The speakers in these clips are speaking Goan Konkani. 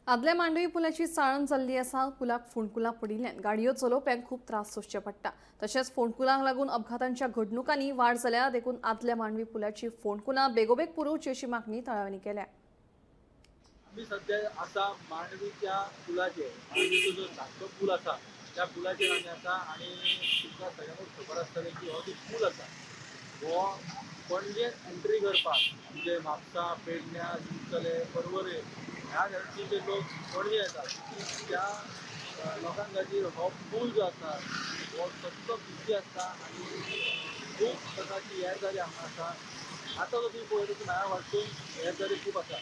आदल्या मांडवी पुलाची चाळण जाल्ली आसा. पुलाक फोंडकुलां पडिल्ल्यान गाडयो चलोवप्यांक खूब त्रास सोंसचे पडटा. तशेंच फोंडकुलांक लागून अपघातांच्या घडणुकांनी वाड जाल्या. देखून आदल्या मांडवी पुलाची फोंडकुलां बेगोबेग पुरोवची अशी मागणी थळाव्यांनी केल्या. आमी सध्या आसा मांडवीच्या पुलाचेर. मांडवीचो जो धाकटो पूल आसा त्या पुलाचेर आमी आसा आनी तुमकां सगळ्यांकूच खबर आसतलें की हो जो पूल आसा हो पणजे एंट्री करपाक, म्हणजे म्हापसा, पेडण्या, दिवचले, पर्वरे ह्या सायडीचे जे लोक पणजे येतात त्या लोकां खातीर हो पूल जो आसा हो सद्दो बिजी आसता आनी खूब प्रकारची येरादारी हांगा आसा. आतां जो तुमी पळयता ती न्हांया वाटून येरादारी खूब आसा.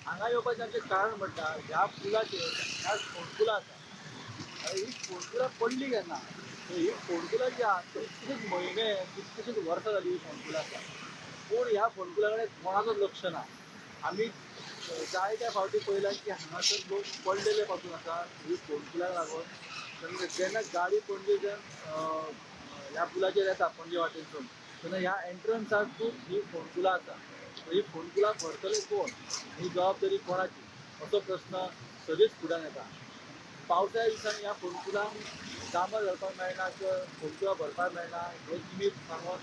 हांगा येवपाचें आमचें कारण म्हणटा ह्या पुलाचेर ह्या फोंडकुलां आसा. आनी ही फोंडकुलां पडली केन्ना, तर ही फोंडकुलां जी आहा कितकेशेच म्हयने, कितकेशेच वर्सां जाली ही फोंडकुलां आसा, पूण ह्या फोंडकुलां कडेन कोणाचोच लक्ष ना. आमी जायत्या फावटी पळयलां की हांगासर लोक पडलेले पासून आसा ही फोंडकुलांक लागून. तेन्ना जेन्ना गाडी पणजेच्यान ह्या पुलाचेर येता पणजे वाटेनसून तेन्ना ह्या एंट्रन्साक खूब ही फोंडकुलां आसा. ही फोंडकुलां भरतले कोण, ही जबाबदारी कोणाची, असो प्रस्न सदींच फुड्यान येता. पावसाळ्या दिसांनी ह्या फोंडकुलांक डांबर घालपाक मेळना किंवा फोंडकुलां भरपाक मेळना हे निमीत सांगून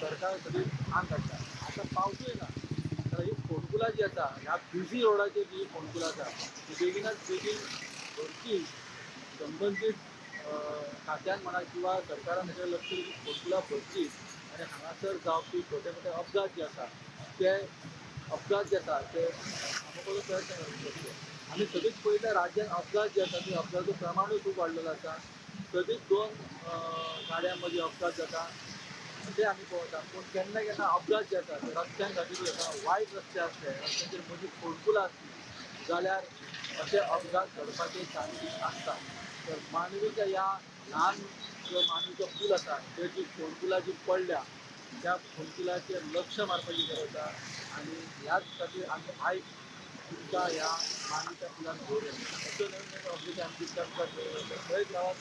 सरकार सदींच आंग काडटा. आतां पावसूय ना तर ही फोंडकुलां जी आसा ह्या बिजी रोडाचेर जी फोंडकुलां आसा ती बेगिनात बेगीन भरची. संबंदीत खात्यान म्हणा किंवा सरकारान हेचेर लक्ष दिवन फोंडकुलां भरची आनी हांगासर जावपी छोटे मोटे अपघात जे आसा ते अपघात जे आसा ते थांबोवपाचो प्रयत्न करचो. आमी सदींच पळयता राज्यांत अपघात जे आसा ते अपघाताचो प्रमाणूय खूब वाडलेलो आसा. सदींच दोन गाडयां मदीं अपघात जाता ते आमी पळोवता, पूण केन्ना केन्ना अपघात जे आसा ते रस्त्यां खातीर जाता. वायट रस्ते आसले, रस्त्यांचेर मदीं फोंडकुलां आसली जाल्यार अशे अपघात घडपाचे चान्सीस आसता. तर मांडवीच्या ह्या ल्हान जो मांडवीचो पूल आसा थंय जी फोंडकुलां जी पडल्या त्या फोंडकुलाचेर लक्ष मारपाची गरज आसा आनी ह्याच खातीर आमी आयज तुमकां ह्या मांडवीच्या पुलार घेवन येयला. अश्यो नवीन नवीन अपडेटी आमी तुमच्या मुखार दवरतले. पळयत रावात.